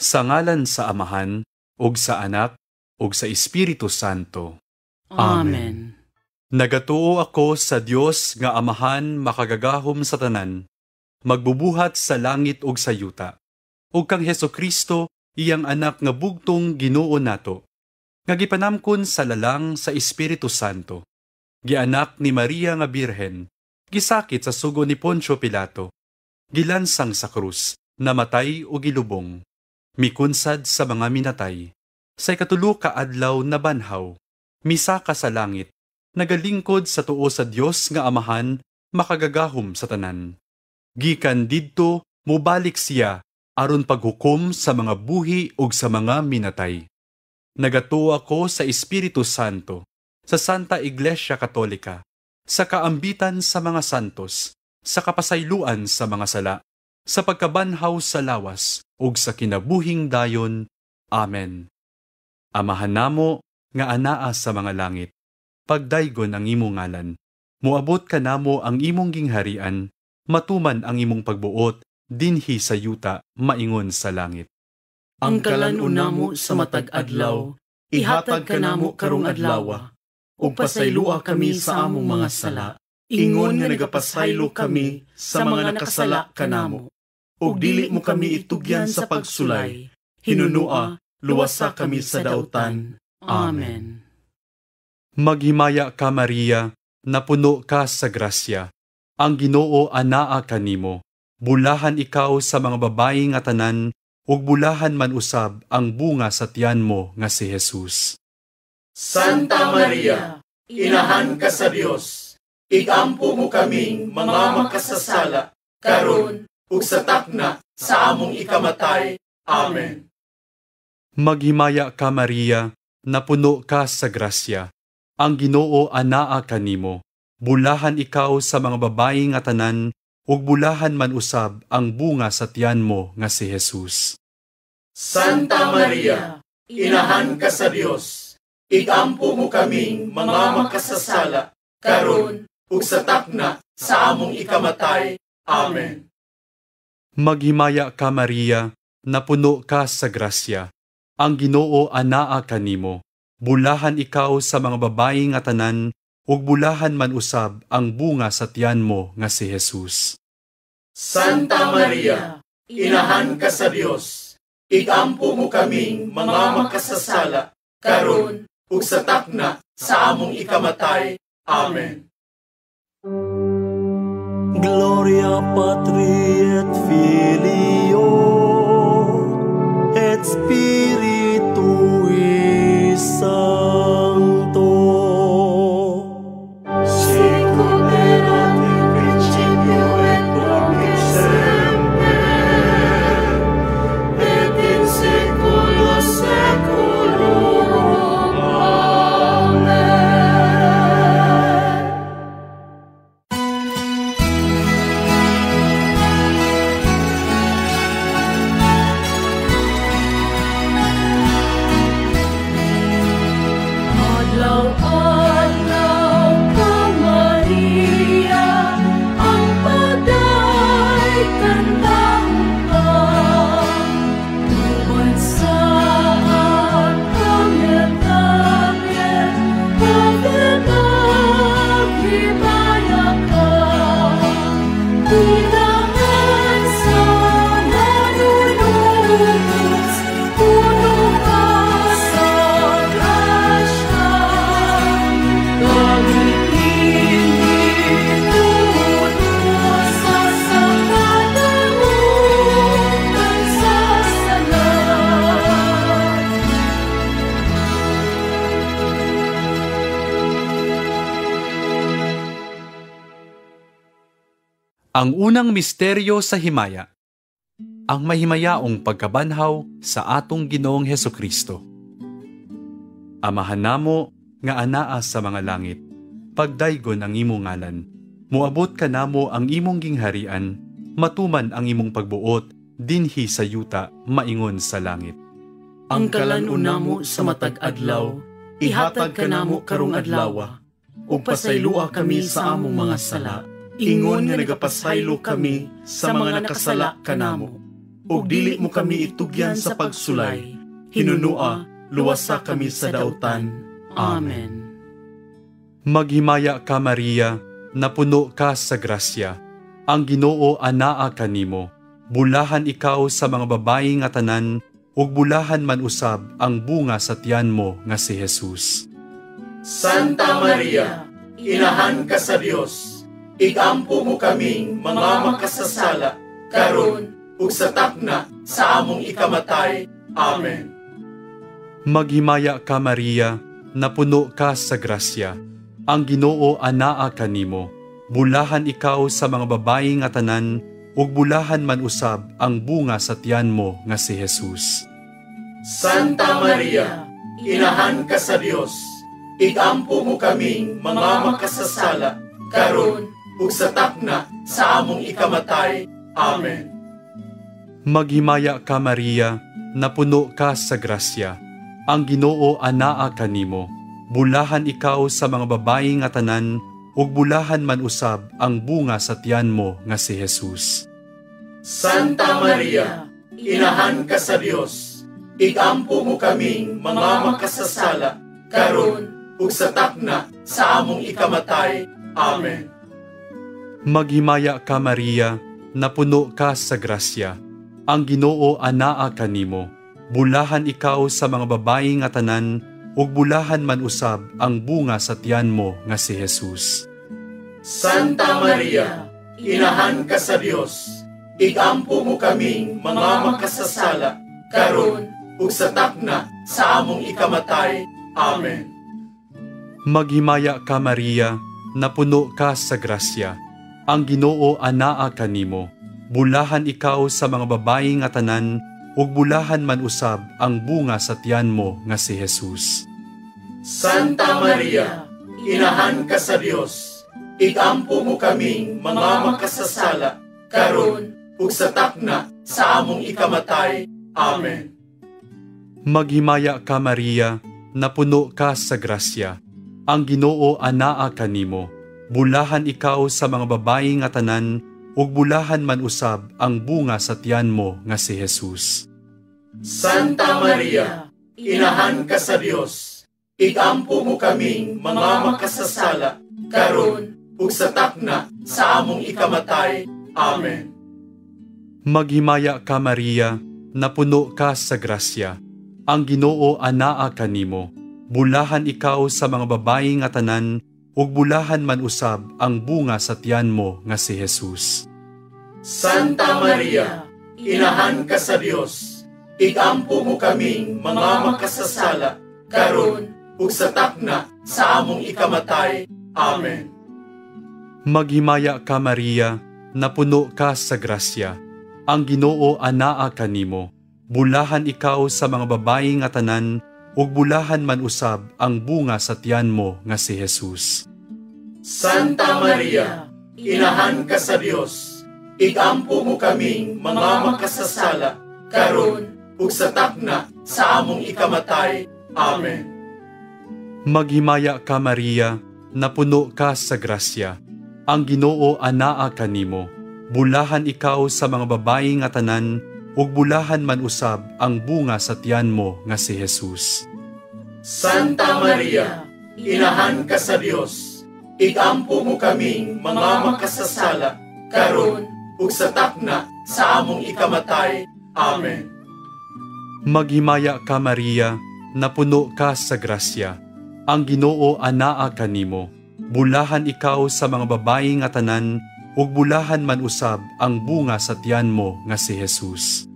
Sa ngalan sa Amahan, ug sa Anak, ug sa Espiritu Santo. Amen. Nagatuo ako sa Dios nga Amahan makagagahom sa tanan, magbubuhat sa langit ug sa yuta, ug kang Hesukristo, iyang anak nga bugtong Ginoo nato, nga gipanamkon sa lalang sa Espiritu Santo, gianak ni Maria nga Birhen, gisakit sa sugo ni Poncio Pilato, gilansang sa krus, namatay o gilubong, mikunsad sa mga minatay, sa ikatulo ka adlaw nabanhaw, misaka sa langit, nagalingkod sa tuo sa Dios nga Amahan makagagahom sa tanan. Gikan didto mobalik siya aron paghukom sa mga buhi ug sa mga minatay. Nagatuo ako sa Espiritu Santo, sa Santa Iglesia Katolika, sa kaambitan sa mga santos, sa kapasayloan sa mga sala, sa pagkabanhaw sa lawas ug sa kinabuhing dayon. Amen. Amahan namo nga anaa sa mga langit, pagdaygon ang imong ngalan, moabot kanamo ang imong gingharian, matuman ang imong pagbuot dinhi sa yuta maingon sa langit. Ang kalan-on namo sa matag adlaw, ihatag kanamo karong adlawa, ug pasayloa kami sa among mga sala, ingon nga nagapasaylo kami sa mga nakasala kanamo. Ug dili mo kami itugyan sa pagsulay, hinunua, luwasa kami sa dautan. Amen. Maghimaya ka, Maria, napuno ka sa grasya. Ang Ginoo anaa kanimo. Bulahan ikaw sa mga babayi nga tanan, ug bulahan man usab ang bunga sa tiyan mo nga si Jesus. Santa Maria, inahan ka sa Dios, igampo mo kaming mga makasasala, karon ug sa takna sa among ikamatay. Amen. Maghimaya ka, Maria, napuno ka sa grasya. Ang Ginoo anaa kanimo. Bulahan ikaw sa mga babayi nga tanan, ug bulahan man usab ang bunga sa tiyan mo nga si Jesus. Santa Maria, inahan ka sa Dios, igampo mo kaming mga makasasala, karon ug sa takna sa among ikamatay. Amen. Maghimaya ka, Maria, napuno ka sa grasya. Ang Ginoo anaa kanimo. Bulahan ikaw sa mga babayi nga tanan, ug bulahan man usab ang bunga sa tiyan mo nga si Jesus. Santa Maria, inahan ka sa Dios, igampo mo kaming mga makasasala, karon ug sa takna sa among ikamatay. Amen. Gloria Patri et Filio et Spiritui Sancto. Sicut erat in principio et nunc et semper, et in saecula saeculorum. Amen. Adlaw-adlaw ka, Maria, ang paday kantahon ka. Uban sa Arkanghel Gabriel, paghibaya ka. Bilangan sa manunubos, puno ka sa grasya. Gamitin gitutusa sa kadamutan sa sala. Ang unang misteryo sa himaya, ang mahimayaong pagkabanhaw sa atong Ginoong Hesukristo. Amahan namo nga anaa sa mga langit, pagdaygon ang imong ngalan, moabot kanamo ang imong gingharian, matuman ang imong pagbuot dinhi sa yuta maingon sa langit. Ang kalan-on namo sa matag adlaw, ihatag kanamo karong adlawa, ug pasayloa kami sa among mga sala, ingon nga nagapasaylo kami sa mga nakasala kanamo. Ug dili mo kami itugyan sa pagsulay, hinunua, luwasa kami sa dautan. Amen. Maghimaya ka, Maria, napuno ka sa grasya. Ang Ginoo anaa kanimo. Bulahan ikaw sa mga babayi nga tanan, ug bulahan man usab ang bunga sa tiyan mo nga si Jesus. Santa Maria, inahan ka sa Dios, igampo mo kaming mga makasasala, karon ug sa takna sa among ikamatay. Amen. Maghimaya ka, Maria, napuno ka sa grasya. Ang Ginoo anaa kanimo. Bulahan ikaw sa mga babayi nga tanan, ug bulahan man usab ang bunga sa tiyan mo nga si Jesus. Santa Maria, inahan ka sa Dios, igampo mo kaming mga makasasala, karon ug sa takna sa among ikamatay. Amen. Maghimaya ka, Maria, napuno ka sa grasya. Ang Ginoo anaa kanimo. Bulahan ikaw sa mga babayi nga tanan, ug bulahan man usab ang bunga sa tiyan mo nga si Jesus. Santa Maria, inahan ka sa Dios, igampo mo kaming mga makasasala, karon ug sa takna sa among ikamatay. Amen. Maghimaya ka, Maria, napuno ka sa grasya. Ang Ginoo anaa kanimo. Bulahan ikaw sa mga babayi nga tanan, ug bulahan man usab ang bunga sa tiyan mo nga si Jesus. Santa Maria, inahan ka sa Dios, igampo mo kaming mga makasasala, karon ug sa takna sa among ikamatay. Amen. Maghimaya ka, Maria, napuno ka sa grasya. Ang Ginoo anaa kanimo. Bulahan ikaw sa mga babayi nga tanan, ug bulahan man usab ang bunga sa tiyan mo nga si Jesus. Santa Maria, inahan ka sa Dios, igampo mo kaming mga makasasala, karon ug sa takna sa among ikamatay. Amen. Maghimaya ka, Maria, napuno ka sa grasya. Ang Ginoo anaa kanimo. Bulahan ikaw sa mga babayi nga tanan, ug bulahan man usab ang bunga sa tiyan mo nga si Jesus. Santa Maria, inahan ka sa Dios, igampo mo kaming mga makasasala, karon ug sa takna sa among ikamatay. Amen. Maghimaya ka, Maria, napuno ka sa grasya. Ang Ginoo anaa kanimo. Bulahan ikaw sa mga babayi nga tanan, ug bulahan man usab ang bunga sa tiyan mo nga si Jesus. Santa Maria, inahan ka sa Dios, igampo mo kaming mga makasasala, karon ug sa takna sa among ikamatay. Amen. Maghimaya ka, Maria, napuno ka sa grasya. Ang Ginoo anaa kanimo. Bulahan ikaw sa mga babayi nga tanan, ug bulahan man usab ang bunga sa tiyan mo nga si Jesus. Santa Maria, inahan ka sa Dios, igampo mo kaming mga makasasala, karon ug sa takna sa among ikamatay. Amen. Maghimaya ka, Maria, napuno ka sa grasya. Ang Ginoo anaa kanimo. Bulahan ikaw sa mga babayi nga tanan, ug bulahan man usab ang bunga sa tiyan mo nga si Jesus. Santa Maria, inahan ka sa Dios, igampo mo kaming mga makasasala, karon ug sa takna sa among ikamatay. Amen. Maghimaya ka, Maria, napuno ka sa grasya. Ang Ginoo anaa kanimo. Bulahan ikaw sa mga babayi nga tanan, ug bulahan man usab ang bunga sa tiyan mo nga si Jesus.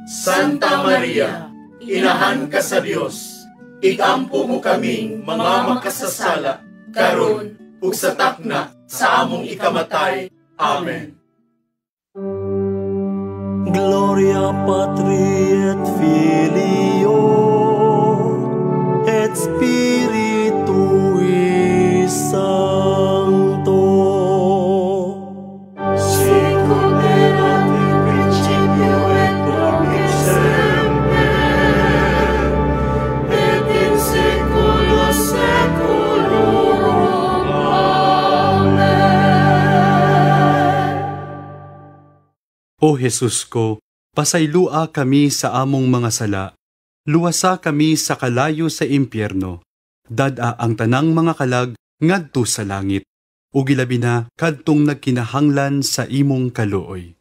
Santa Maria, inahan ka sa Dios, igampo mo kaming mga makasasala, karon ug sa takna sa among ikamatay. Amen. Gloria Patri et Filio et Spiritui Sancto. Sicut erat in principio et nunc et semper, et in saecula saeculorum. Amen. O Jesus ko, Pasaylua kami sa among mga sala. Luwasa kami sa kalayo sa impyerno. Dad-a ang tanang mga kalag ngadto sa langit, ug ilabi na kadtong nagkinahanglan sa imong kaluoy.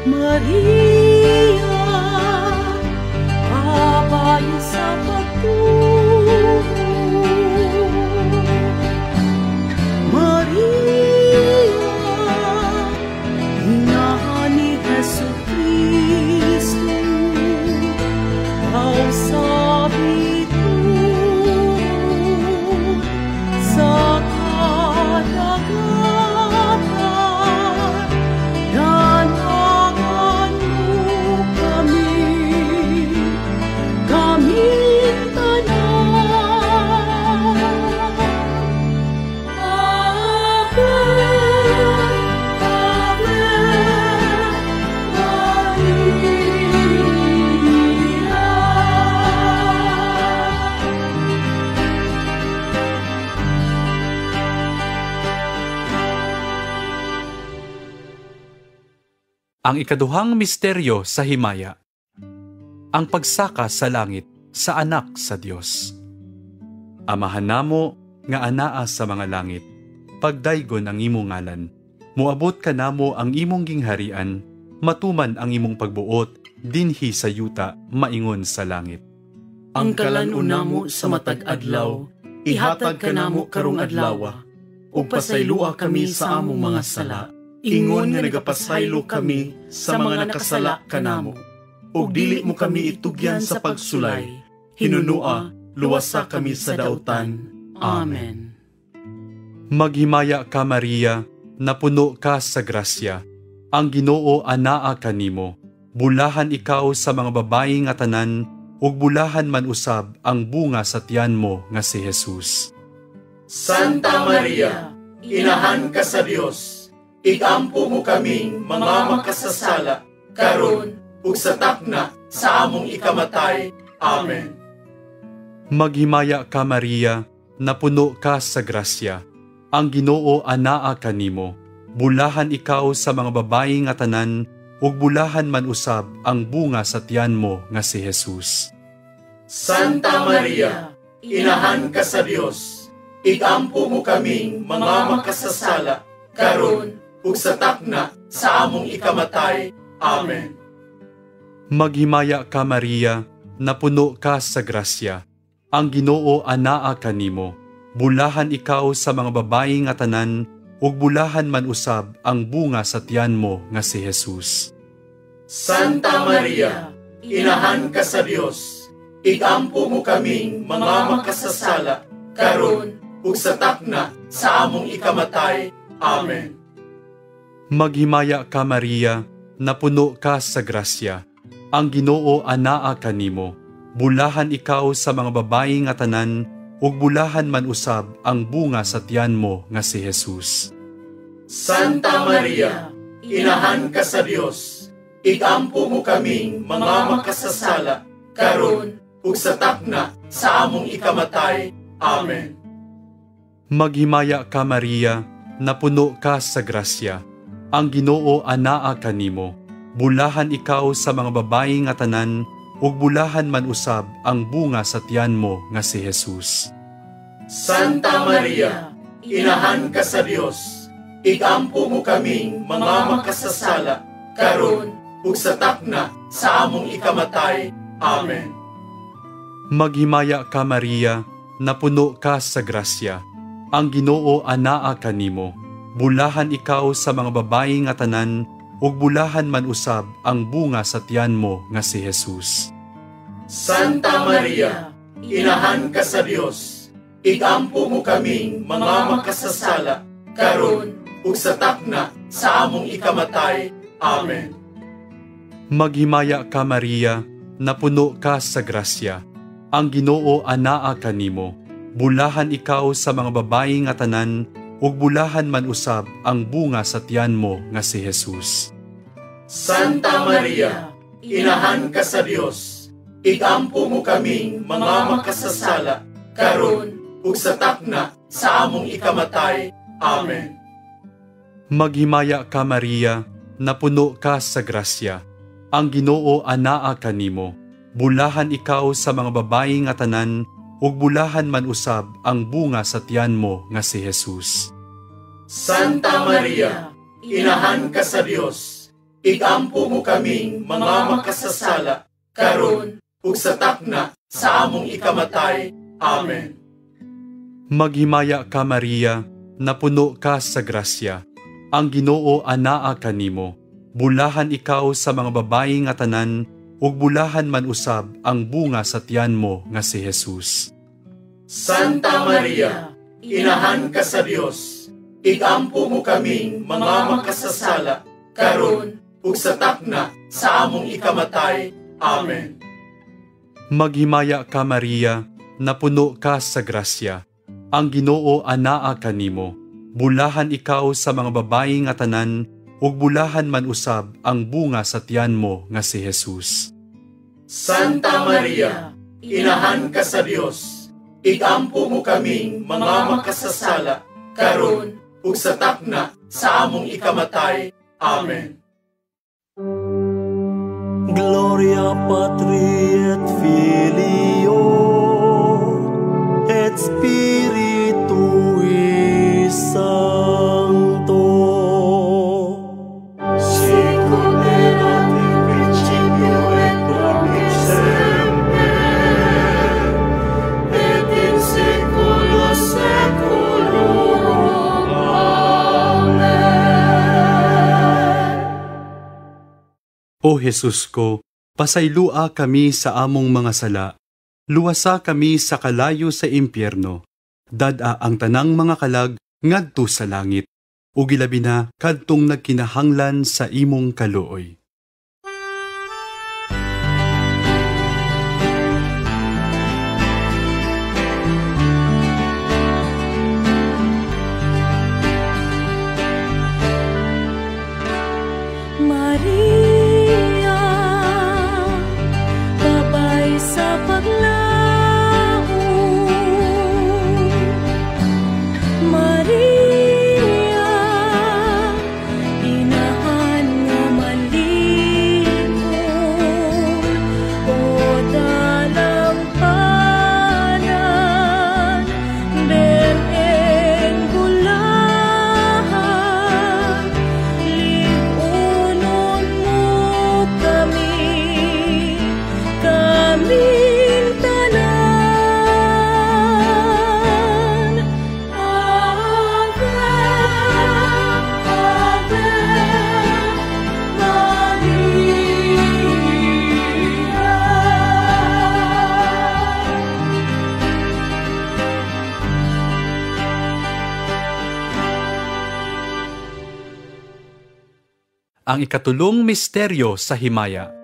Maria, kabayo sa pagtuo. Maria, ina ni Jesucristo, ikaw sa bituon, sa kadagatan, danangan mo kami, kaming tanan. Ave, Ave, Maria. Ang ikaduhang misteryo sa himaya, ang pagsaka sa langit sa anak sa Dios. Amahan namo nga anaa sa mga langit, pagdaygon ang imong ngalan. Moabot kanamo ang imong gingharian, matuman ang imong pagbuot dinhi sa yuta maingon sa langit. Ang kalan-on namo sa matag adlaw, ihatag kanamo karong adlawa, ug pasaylua kami sa among mga sala, ingon nga nagapasaylo kami sa mga nakasala kanamo. Ug dili mo kami itugyan sa pagsulay, hinunua, luwasa kami sa dautan. Amen. Maghimaya ka, Maria, napuno ka sa grasya. Ang Ginoo anaa kanimo. Bulahan ikaw sa mga babayi nga tanan, ug bulahan man usab ang bunga sa tiyan mo nga si Jesus. Santa Maria, inahan ka sa Dios, igampo mo kaming mga makasasala, karon ug sa takna sa among ikamatay. Amen. Maghimaya ka, Maria, napuno ka sa grasya. Ang Ginoo anaa kanimo. Bulahan ikaw sa mga babayi nga tanan, ug bulahan man usab ang bunga sa tiyan mo nga si Jesus. Santa Maria, inahan ka sa Dios, igampo mo kaming mga makasasala, karon ug sa takna sa among ikamatay. Amen. Maghimaya ka, Maria, napuno ka sa grasya. Ang Ginoo anaa kanimo. Bulahan ikaw sa mga babayi nga tanan, ug bulahan man usab ang bunga sa tiyan mo nga si Jesus. Santa Maria, inahan ka sa Dios, igampo mo kaming mga makasasala, karon ug sa takna sa among ikamatay. Amen. Maghimaya ka, Maria, napuno ka sa grasya. Ang Ginoo anaa kanimo. Bulahan ikaw sa mga babayi nga tanan, ug bulahan man usab ang bunga sa tiyan mo nga si Jesus. Santa Maria, inahan ka sa Dios, igampo mo kaming mga makasasala, karon ug sa takna sa among ikamatay. Amen. Maghimaya ka, Maria, napuno ka sa grasya. Ang Ginoo anaa kanimo. Bulahan ikaw sa mga babayi nga tanan, ug bulahan man usab ang bunga sa tiyan mo nga si Jesus. Santa Maria, inahan ka sa Dios, igampo mo kaming mga makasasala, karon ug sa takna sa among ikamatay. Amen. Maghimaya ka, Maria, napuno ka sa grasya. Ang Ginoo anaa kanimo. Bulahan ikaw sa mga babayi nga tanan, ug bulahan man usab ang bunga sa tiyan mo nga si Jesus. Santa Maria, inahan ka sa Dios, igampo mo kaming mga makasasala, karon ug sa takna sa among ikamatay. Amen. Maghimaya ka, Maria, napuno ka sa grasya. Ang Ginoo anaa kanimo. Bulahan ikaw sa mga babayi nga tanan, ug bulahan man usab ang bunga sa tiyan mo nga si Jesus. Santa Maria, Inahan ka sa Dios, igampo mo kaming mga makasasala, karon ug sa takna sa among ikamatay. Amen. Maghimaya ka, Maria, napuno ka sa grasya. Ang Ginoo anaa kanimo. Bulahan ikaw sa mga babayi nga tanan, ug bulahan man usab ang bunga sa tiyan mo nga si Jesus. Santa Maria, Inahan ka sa Dios, igampo mo kaming mga makasasala, karon ug sa takna sa among ikamatay. Amen. Maghimaya ka, Maria, napuno ka sa grasya. Ang Ginoo anaa kanimo. Bulahan ikaw sa mga babayi nga tanan, ug bulahan man usab ang bunga sa tiyan mo nga si Jesus. Santa Maria, Inahan ka sa Dios, igampo mo kaming mga makasasala, karon ug sa takna sa among ikamatay. Amen. Maghimaya ka, Maria, napuno ka sa grasya. Ang Ginoo anaa kanimo. Bulahan ikaw sa mga babayi nga tanan, ug bulahan man usab ang bunga sa tiyan mo nga si Jesus. Santa Maria, Inahan ka sa Dios, igampo mo kaming mga makasasala, karon ug sa takna sa among ikamatay. Amen. Gloria Patri et Filio et Spiritui Sancto. Sicut erat in principio et nunc et semper, et in saeculo saeculorum. Amen. O Jesus ko, pasaylua kami sa among mga sala. Luwasa kami sa kalayo sa impyerno. Dad-a ang tanang mga kalag ngadto sa langit. Ug ilabi na kadtong nagkinahanglan sa imong kaluoy. Maria, babay sa paglaom. Maria, inahan nga malipon, o dalampanan, bereng gulahan, lipunon mo kami, kaming tanan. Ave, Ave Maria. Ang ikatulong misteryo sa himaya.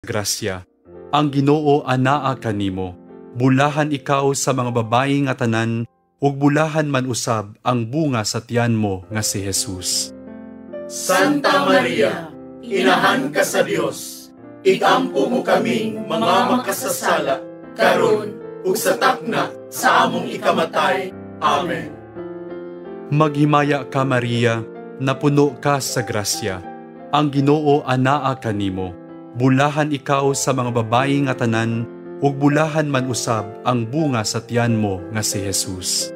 Grasya. Ang Ginoo anaa kanimo. Bulahan ikaw sa mga babayi nga tanan, ug bulahan man usab ang bunga sa tiyan mo nga si Jesus. Santa Maria, Inahan ka sa Dios, igampo mo kaming mga makasasala, karon ug sa takna sa among ikamatay. Amen. Maghimaya ka, Maria, napuno ka sa grasya. Ang Ginoo anaa kanimo. Bulahan ikaw sa mga babayi nga tanan, ug bulahan man usab ang bunga sa tiyan mo nga si Jesus.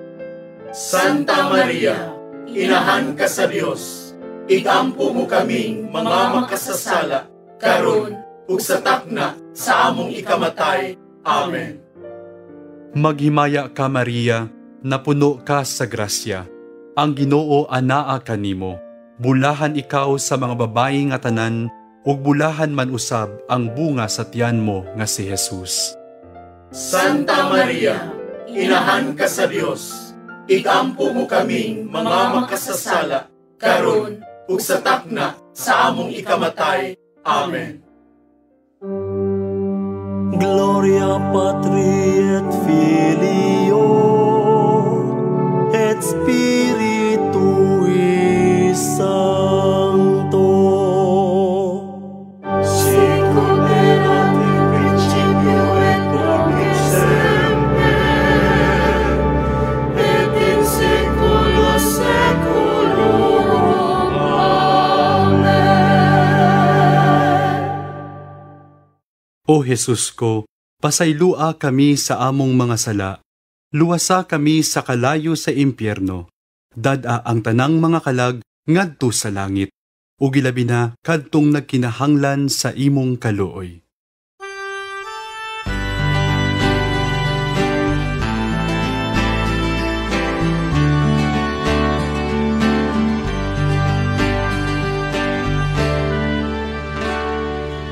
Santa Maria, Inahan ka sa Dios, igampo mo kaming mga makasasala, karon ug sa takna sa among ikamatay. Amen. Maghimaya ka, Maria, napuno ka sa grasya. Ang Ginoo anaa kanimo. Bulahan ikaw sa mga babayi nga tanan, ug bulahan man usab ang bunga sa tiyan mo nga si Jesus. Santa Maria, Inahan ka sa Dios, igampo mo kaming mga makasasala, karon ug sa takna sa among ikamatay. Amen. Gloria Patri et Filio et Spiritui Sancto. Sicut erat in principio et nunc et semper, et in saecula saeculorum. Amen. O Jesus ko, pasaylua kami sa among mga sala. Luwasa kami sa kalayo sa impyerno. Dad-a ang tanang mga kalag ngadto sa langit. Ug ilabi na kadtong nagkinahanglan sa imong kaluoy.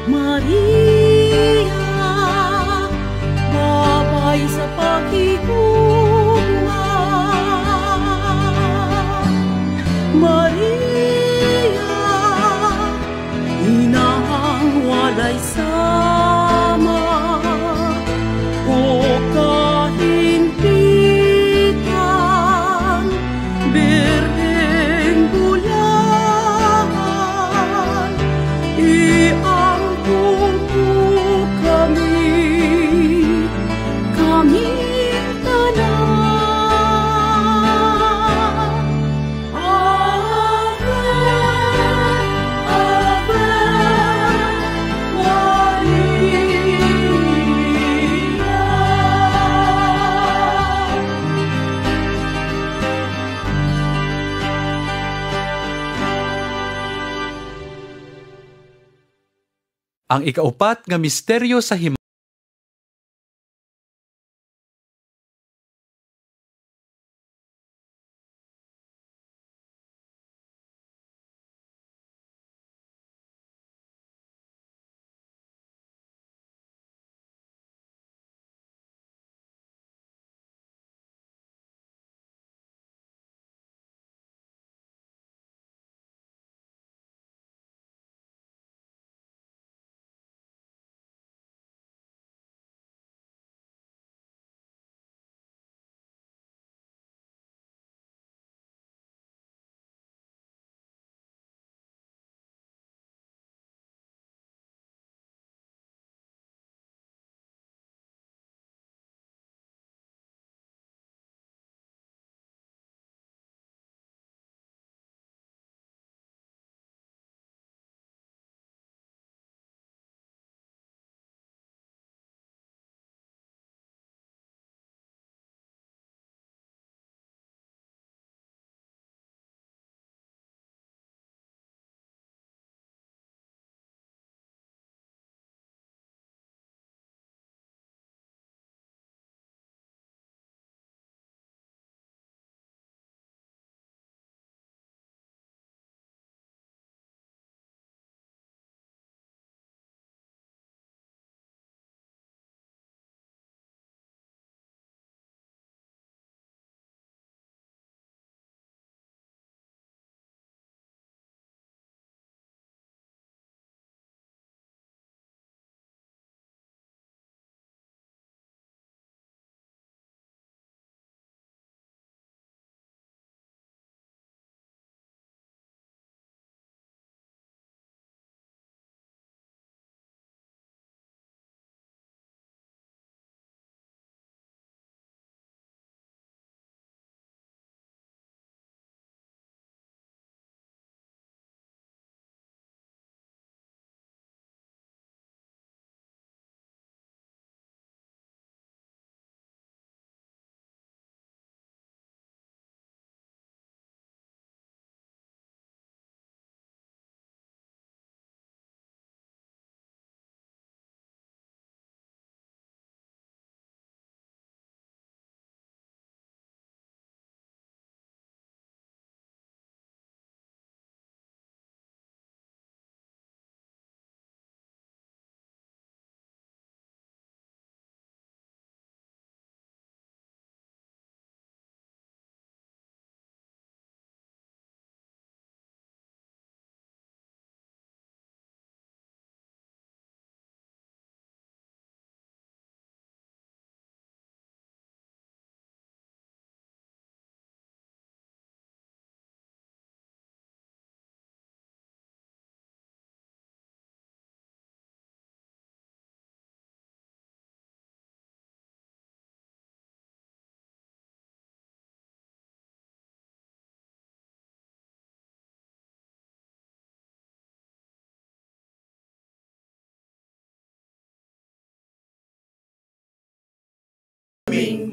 Maria, babay sa paghigugma. Maria, inang walay sama, o kahimpitan, birheng bulahan, iangko mo kami, kaming tanan. Ave, Ave Maria. Ang ikaupat nga misteryo sa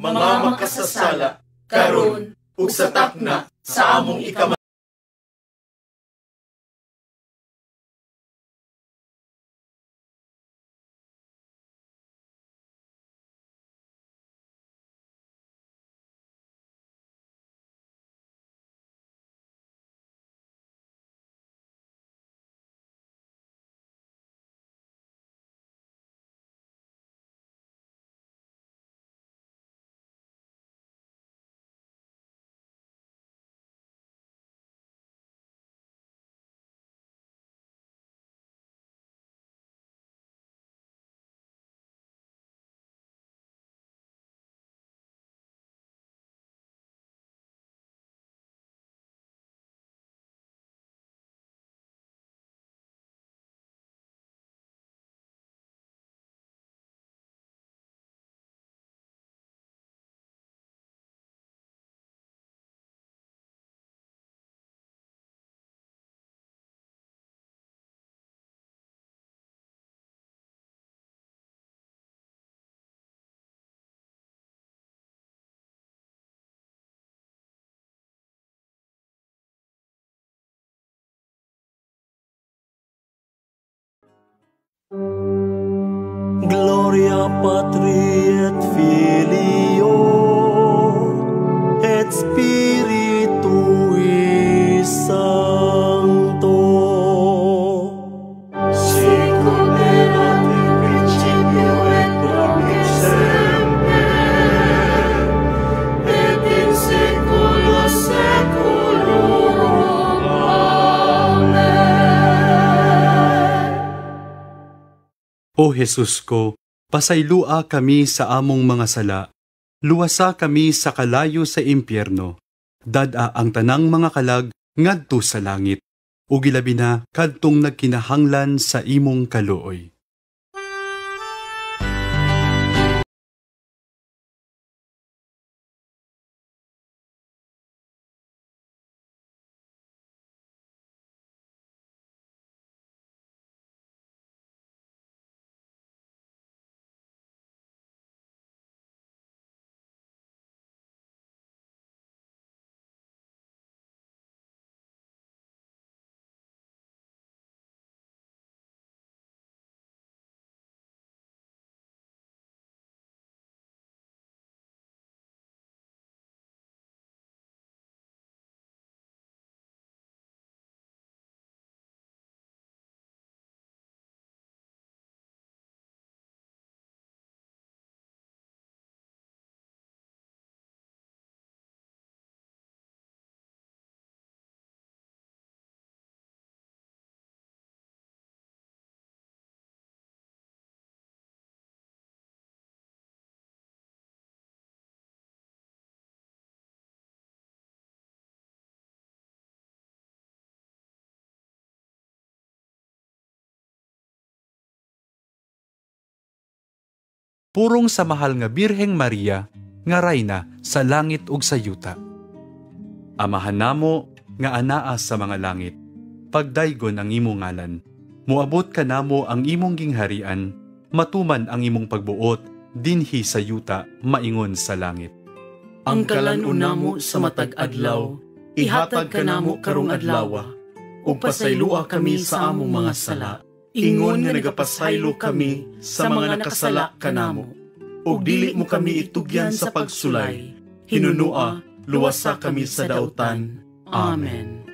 kaming mga makasasala, karon ug sa takna sa among ikamatay. Gloria Patri et Filio et Spiritui Sancto. Sicut erat in principio et nunc et semper, et in saecula saeculorum. Amen. O Jesus ko, pasaylua kami sa among mga sala. Luwasa kami sa kalayo sa impyerno. Dad-a ang tanang mga kalag ngadto sa langit. Ug ilabi na kadtong nagkinahanglan sa imong kaluoy. Purong sa mahal nga Birheng Maria, nga rayna sa langit ug sa yuta. Amahan namo nga anaa sa mga langit, pagdaygon ang imong ngalan. Moabot kanamo ang imong gingharian, matuman ang imong pagbuot dinhi sa yuta maingon sa langit. Ang kalan-on namo sa matag adlaw, ihatag kanamo karong adlawa, ug pasaylua kami sa among mga sala. Ingon nga nagapasaylo kami sa mga nakasala kanamo. Ug dili mo kami itugyan sa pagsulay. Hinunua, luwasa kami sa dautan. Amen.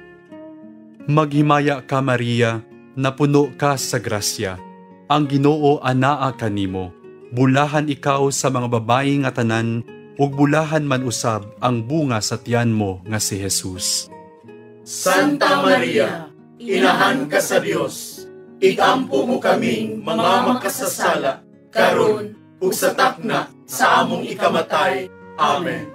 Maghimaya ka, Maria, napuno ka sa grasya. Ang Ginoo anaa kanimo. Bulahan ikaw sa mga babayi nga tanan, ug bulahan man usab ang bunga sa tiyan mo nga si Jesus. Santa Maria, inahan ka sa Dios. Igampo mo kaming mga makasasala, karon ug sa takna sa among ikamatay. Amen.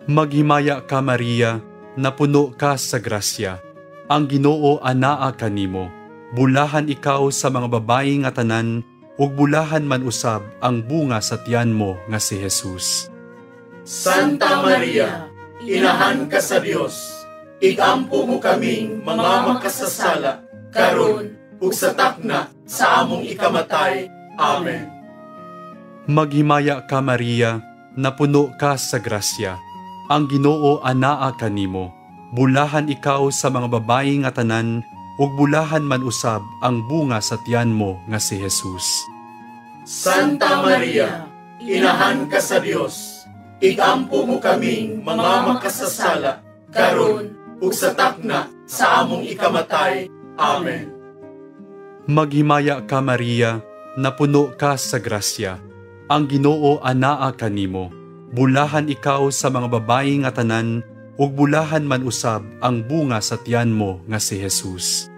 Maghimaya ka, Maria, napuno ka sa grasya. Ang Ginoo anaa kanimo. Bulahan ikaw sa mga babayi nga tanan, ug bulahan man usab ang bunga sa tiyan mo nga si Jesus. Santa Maria, inahan ka sa Dios. Igampo mo kaming mga makasasala, karon ug sa takna sa among ikamatay. Amen. Maghimaya ka, Maria, napuno ka sa grasya. Ang Ginoo anaa kanimo. Bulahan ikaw sa mga babayi nga tanan, ug bulahan man usab ang bunga sa tiyan mo nga si Jesus. Santa Maria, inahan ka sa Dios, igampo mo kaming mga makasasala, karon ug sa takna sa among ikamatay. Amen. Maghimaya ka, Maria, napuno ka sa grasya. Ang Ginoo anaa kanimo. Bulahan ikaw sa mga babayi nga tanan, ug bulahan man usab ang bunga sa tiyan mo nga si Jesus.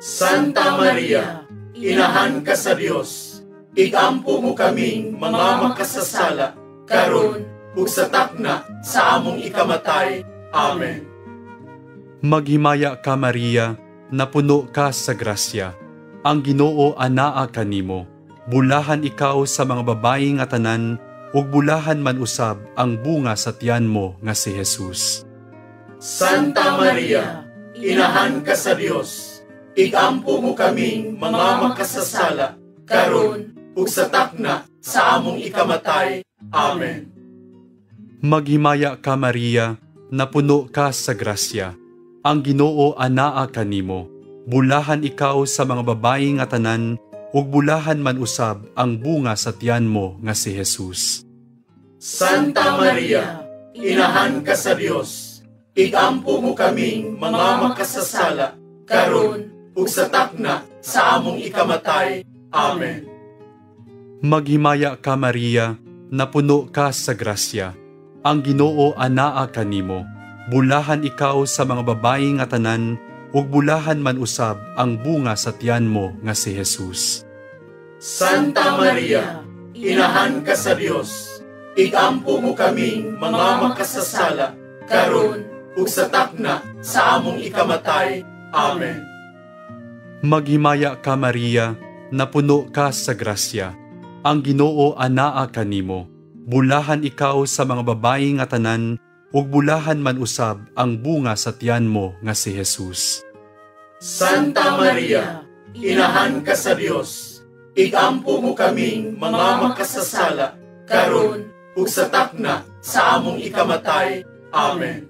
Santa Maria, inahan ka sa Dios, igampo mo kaming mga makasasala, karon ug sa takna sa among ikamatay. Amen. Maghimaya ka, Maria, napuno ka sa grasya. Ang Ginoo anaa kanimo. Bulahan ikaw sa mga babayi nga tanan, ug bulahan man usab ang bunga sa tiyan mo nga si Jesus. Santa Maria, inahan ka sa Dios, igampo mo kaming mga makasasala, karon ug sa takna sa among ikamatay. Amen. Maghimaya ka, Maria, napuno ka sa grasya. Ang Ginoo anaa kanimo. Bulahan ikaw sa mga babayi nga tanan, ug bulahan man usab ang bunga sa tiyan mo nga si Jesus. Santa Maria, inahan ka sa Dios, igampo mo kaming mga makasasala, karon ug sa takna sa among ikamatay. Amen. Maghimaya ka, Maria, napuno ka sa grasya. Ang Ginoo anaa kanimo. Bulahan ikaw sa mga babayi nga tanan, ug bulahan man usab ang bunga sa tiyan mo nga si Jesus. Santa Maria, inahan ka sa Dios, igampo mo kaming mga makasasala, karon ug sa takna sa among ikamatay. Amen. Maghimaya ka, Maria, napuno ka sa grasya. Ang Ginoo anaa kanimo. Bulahan ikaw sa mga babayi nga tanan, ug bulahan man usab ang bunga sa tiyan mo nga si Jesus. Santa Maria, inahan ka sa Dios, igampo mo kaming mga makasasala, karon ug sa takna sa among ikamatay. Amen.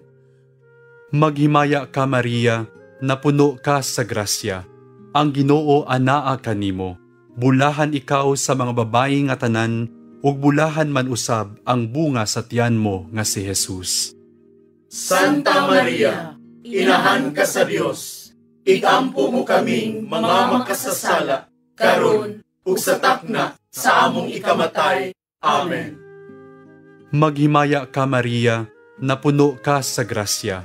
Maghimaya ka, Maria, napuno ka sa grasya. Ang Ginoo anaa kanimo. Bulahan ikaw sa mga babayi nga tanan, ug bulahan man usab ang bunga sa tiyan mo nga si Jesus. Santa Maria, inahan ka sa Dios, igampo mo kaming mga makasasala, karon ug sa takna sa among ikamatay. Amen. Maghimaya ka, Maria, napuno ka sa grasya.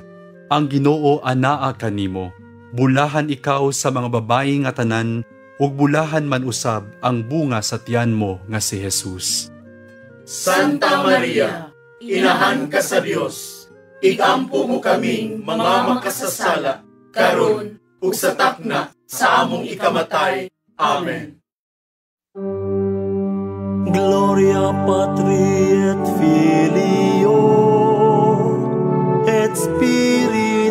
Ang Ginoo anaa kanimo. Bulahan ikaw sa mga babayi nga tanan, ug bulahan man usab ang bunga sa tiyan mo nga si Jesus. Santa Maria, inahan ka sa Dios, igampo mo kaming mga makasasala, karon ug sa takna sa among ikamatay. Amen. Gloria Patri et Filio et Spiritui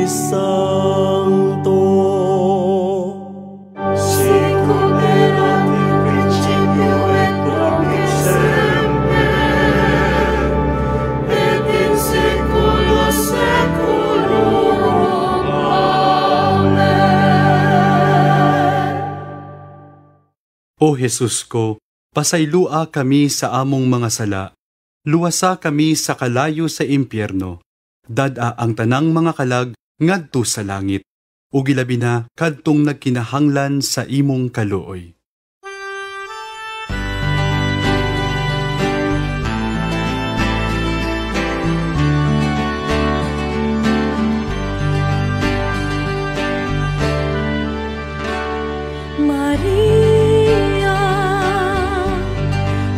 Sancto. Sicut erat in principio et nunc et semper, et in saecula saeculorum. Amen. O Jesus ko, pasaylua kami sa among mga sala. Luwasa kami sa kalayo sa impyerno. Dad-a ang tanang mga kalag ngadto sa langit. Ug ilabi na kadtong nagkinahanglan sa imong kaluoy. Maria,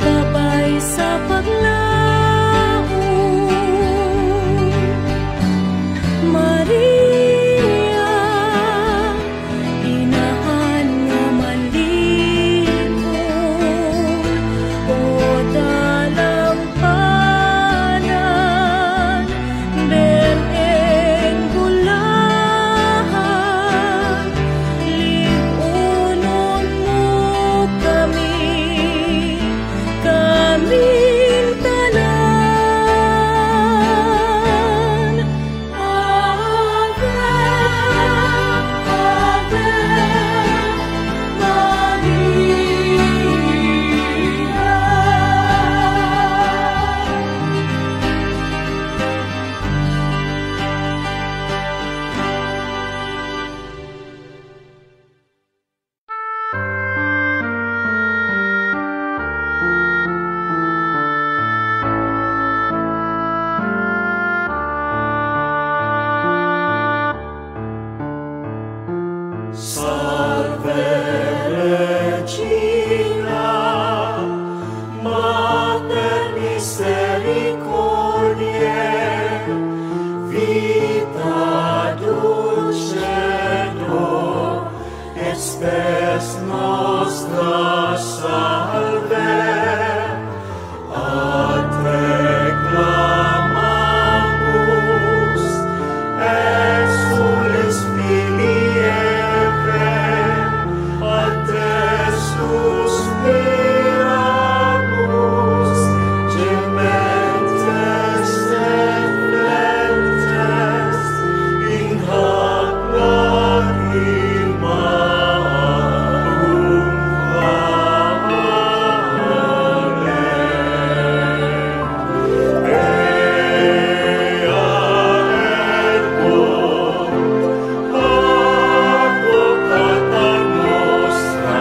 babay sa paglaom. Maria, inahan nga malipon. O dalampanan, bereng bulahan, lig-unon mo Salve Regina, Mater misericordiae, vita dulcedo, et spes nostra salve. A te clamamus, exules filii Evae, ad te suspiramus, gementes et flentes, in hac lacrimarum vale. Ea ergo, advocata nostra,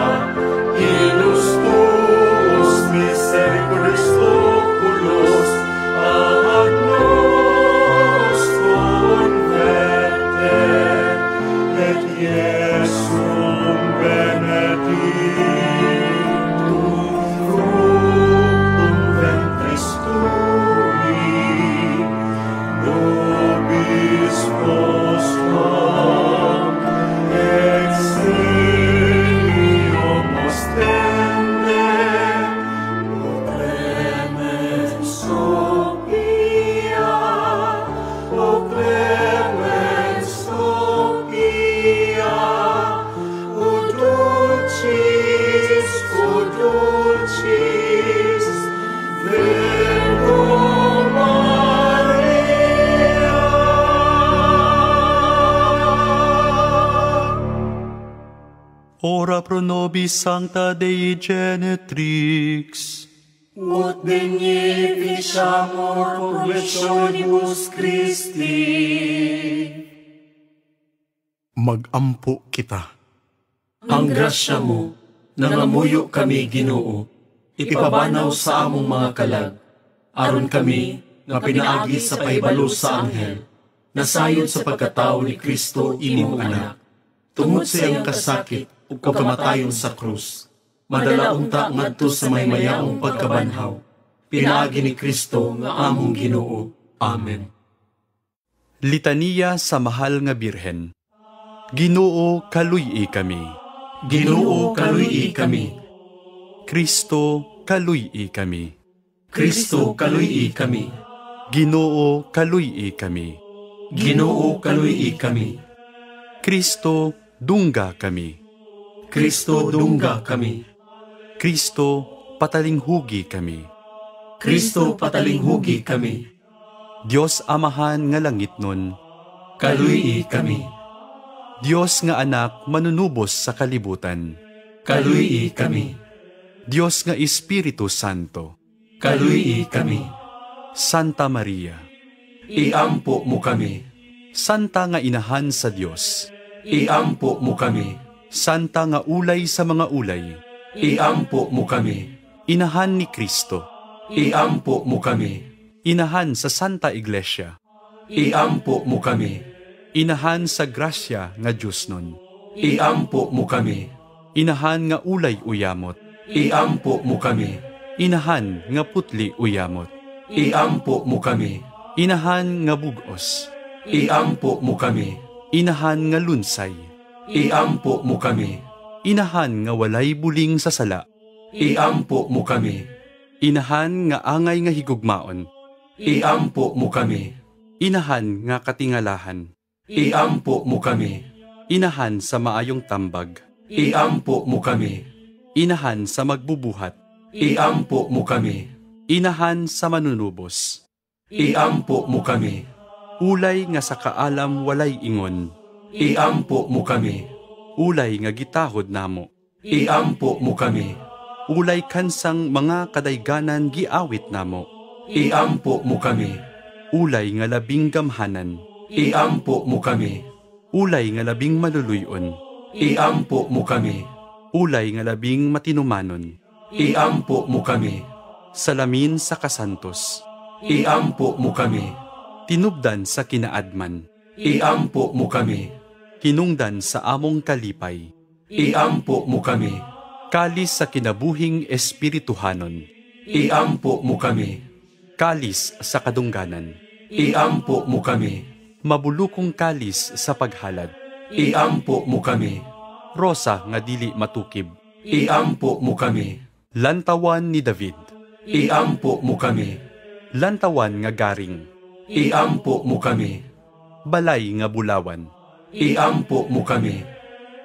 illos tuos misericordis oculos ad nos converte, et Iesum benedictum fructum ventris tui, nobis post hoc exilium ostende. O clemens, O pia, O clemens, O pia, O dulcis, O dulcis Virgo Maria. Ora pro nobis sancta Dei genetrix. Ut dignificamur promissionibus Christi. Magampo kita. Ang grasya mo, nangamuyo kami, Ginoo, ipabanaw sa among mga kalag, aron kami, nga pinaagi sa pahibalo sa anghel, nasayod sa pagkatao ni Kristo imong anak, tungod sa iyang kasakit ug kamatayon sa krus, madala unta ngadto sa maymayaong pagkabanhaw, pinaagi ni Kristo nga among Ginoo. Amen. Litaniya sa Mahal nga Birhen. Ginoo, kaluy-i kami. Ginoo, kaluy-i kami. Kristo, kaluy-i kami. Kristo, kaluy-i kami. Ginoo, kaluy-i kami. Ginoo, kaluy-i kami. Kristo, dungga kami. Kristo, dungga kami. Kristo, patalinghugi kami. Kristo, patalinghugi kami. Dios Amahan nga langitnon, kaluy-i kami. Dios nga anak manunubos sa kalibutan, kaluy-i kami. Dios nga Espiritu Santo, kaluy-i kami. Santa Maria, iampo mo kami. Santa nga inahan sa Dios, iampo mo kami. Santa nga ulay sa mga ulay, iampo mo kami. Inahan ni Kristo, iampo mo kami. Inahan sa Santa Iglesia, iampo mo kami. Inahan sa grasya nga Diyos nun, iampo mo kami. Inahan nga ulay uyamot, iampo mo kami. Inahan nga putli uyamot, iampo mo kami. Inahan nga bugos, iampo mo kami. Inahan nga lunsay, iampo mo kami. Inahan nga walay buling sa sala, iampo mo kami. Inahan nga angay nga higugmaon, iampo mo kami. Inahan nga katingalahan, iampo mo kami. Inahan sa maayong tambag, iampo mo kami. Inahan sa magbubuhat, iampo mo kami. Inahan sa manunubos, iampo mo kami. Ulay nga sa kaalam walay ingon, iampo mo kami. Ulay nga gitahod namo, iampo mo kami. Ulay kansang mga kadayganan giawit namo, iampo mo kami. Ulay nga labing gamhanan, iampo mo kami. Ulay nga labing maluluyon, iampo mo kami. Ulay nga labing matinumanon, iampo mo kami. Salamin sa kasantos, iampo mo kami. Tinubdan sa kinaadman, iampo mo kami. Hinungdan sa among kalipay, Iampo mo kami. Kalis sa kinabuhing espirituhanon. Iampo mo kami. Kalis sa kadungganan. Iampo mo kami. Mabulukong kalis sa paghalad. Iampo mo kami. Rosa nga dili matukib. Iampo mo kami. Lantawan ni David. Iampo mo kami. Lantawan nga garing. Iampo mo kami. Balay nga bulawan. Iampo mo kami.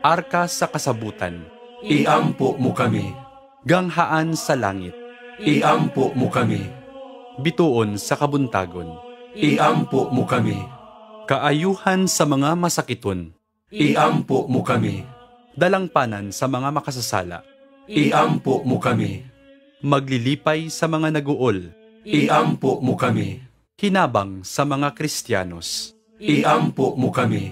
Arka sa kasabutan. Iampo mo kami. Ganghaan sa langit. Iampo mo kami. Bituon sa kabuntagon. Iampo mo kami. Kaayuhan sa mga masakiton. Iampo mo kami. Dalangpanan sa mga makasasala. Iampo mo kami. Maglilipay sa mga naguol. Iampo mo kami. Hinabang sa mga Kristiyanos. Iampo mo kami.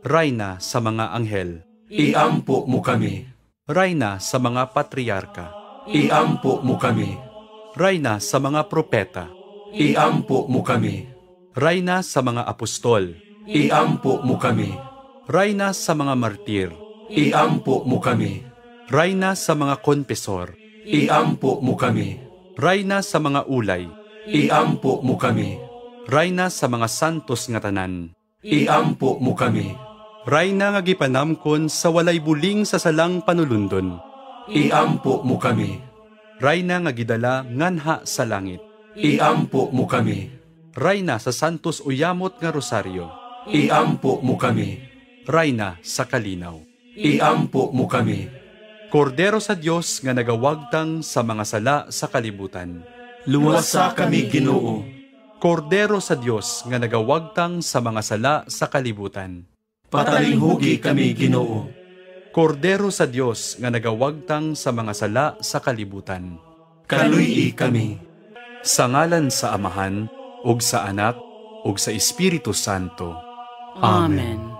Rayna sa mga anghel. Iampo mo kami. Rayna sa mga patriarka. Iampo mo kami. Rayna sa mga propeta. Iampo mo kami. Rayna sa mga apostol. Iampo mo kami. Rayna sa mga martir. Iampo mo kami. Rayna sa mga konfesor. Iampo mo kami. Rayna sa mga ulay. Iampo mo kami. Rayna sa mga santos nga tanan. Iampo mo kami. Rayna nga gipanamkon sa walay buling sa salang panulundon. Iampo mo kami. Rayna nga gidala nganha sa langit. Iampo mo kami. Rayna sa santos uyamot nga rosaryo. Iampo mo kami. Rayna sa kalinaw. Iampo mo kami. Kordero sa Dios nga nagawagtang sa mga sala sa kalibutan. Luwasa kami, Ginoo. Kordero sa Dios nga nagawagtang sa mga sala sa kalibutan. Patalinghugi kami, Ginoo. Kordero sa Dios nga nagawagtang sa mga sala sa kalibutan. Kaluy-i kami. Sa ngalan sa Amahan, ug sa Anak, ug sa Espiritu Santo. Amen.